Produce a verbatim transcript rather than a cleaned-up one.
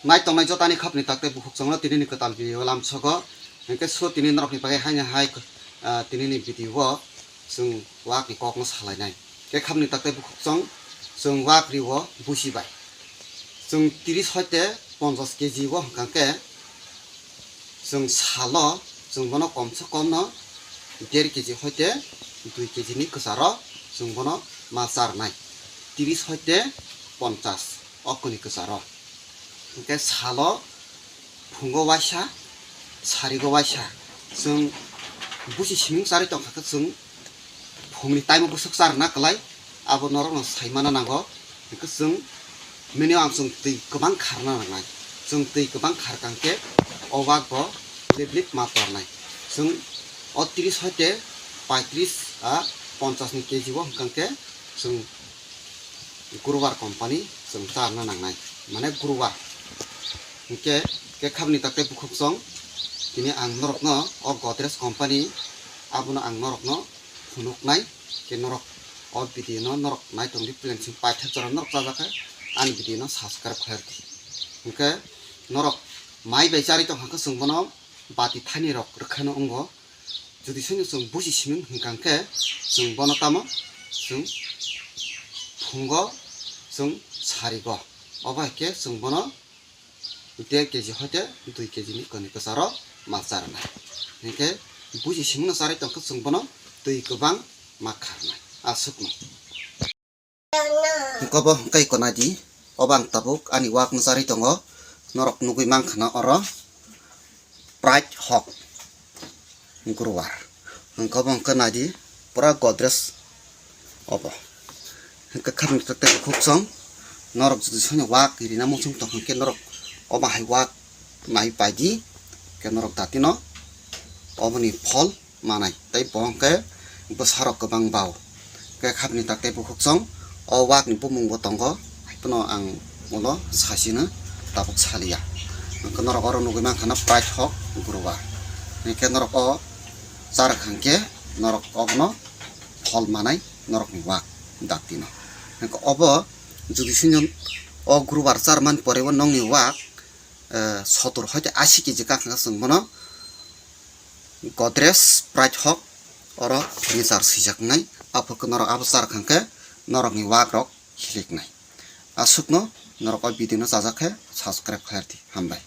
Nai tongnai jotani khapni takte bukhuk chwngno tinini kwtal video lamsogo. Hinkhe so tini norokni bagwi haino hai, ah, tinini video o chwng wakni kokno salainai. Khe khapni takte bukhuk chwng, chwng wak rio busi bai. Chwng tris hoite ponchas keji o hwnkha khe chwng salo chwng bono komse komno der keji hoite dui keji ni kwcharo chwng bono ma charnai. Tris hoite ponchas okni kwcharo. Hinkhe salo phungo waisa, sarigo waisa. Chwng busi siming charwi tongkha khe chwng phungni time o bwswk charwna kwlai, abo norokno sai mana nango. Hinkhe chwng minimum chwng twi kwbang kharna nangnai. Chwng twi kwbang kharkang khe o wak bo lip lip ma tornai. Chwng o tris hoite paitris a ponchas ni keji o hwnkha khe chwng Grower company chwng charna nangnai, mane grower. Hinkhe khe khapni takte bukhuk chwng, tini ang norokno o Godrej company abono ang norokno phunuknai, khe norok o video no norok nai tongdi, plan sing paithak jora norok chajak khe ani video no subscribe khlai rwdi. Hinkhe norok mai bai charwi tongkha khe chwng bono bati thani rok rwkheno wngo. Jodi seno chwng busi siming hwnkha khe chwng bono tamo chwng phungo, chwng sarigo. Obo hai khe chwng bono der keji hoite dui keji ni kwnwi kwcharo ma charnai. Hinkhe busi simingno charwi tongkhe chwng bono twi kwbang ma kharnai. Aswkno. Hinkhe obo hwnkhe kona di, obo ang tabuk ani wak no charwi tongo, norok nugwi mankha na oro Pride Hawk grower. Hinkhe obo hwnkhe nai di, pura Godrej obo. Hinkhe khapni takte bukhuk chwng, norok jodi soni wak rina muchung tong hinkhe norok obo hai wak nai pai di, khe norok datino oboni phol manai tei bo hwnkhe bwsarok kwbang bao. Khe khapni takte bukhuk chwng o wakni bumung bo tongo, haiphano ang ulo sasino tabuk saliya. Hwnkhe norok oro nugwi mankha na Pride Hawk grower. Hinkhe norok o charwkha hinkhe norok obono phol manai norokni wak datino. Hinkhe obo jodi sino o grower charmani pore o nokni wak, eh, sotor hoite asi keji kakha chwng bono Godrej Pride Hawk oro furniture swijak wngnai. Aphuru khe norok abo charwkha khe norokni wak rok hiliknai. Aswkno norok o video no chajak khe subscribe khlai rwdi. Hambai.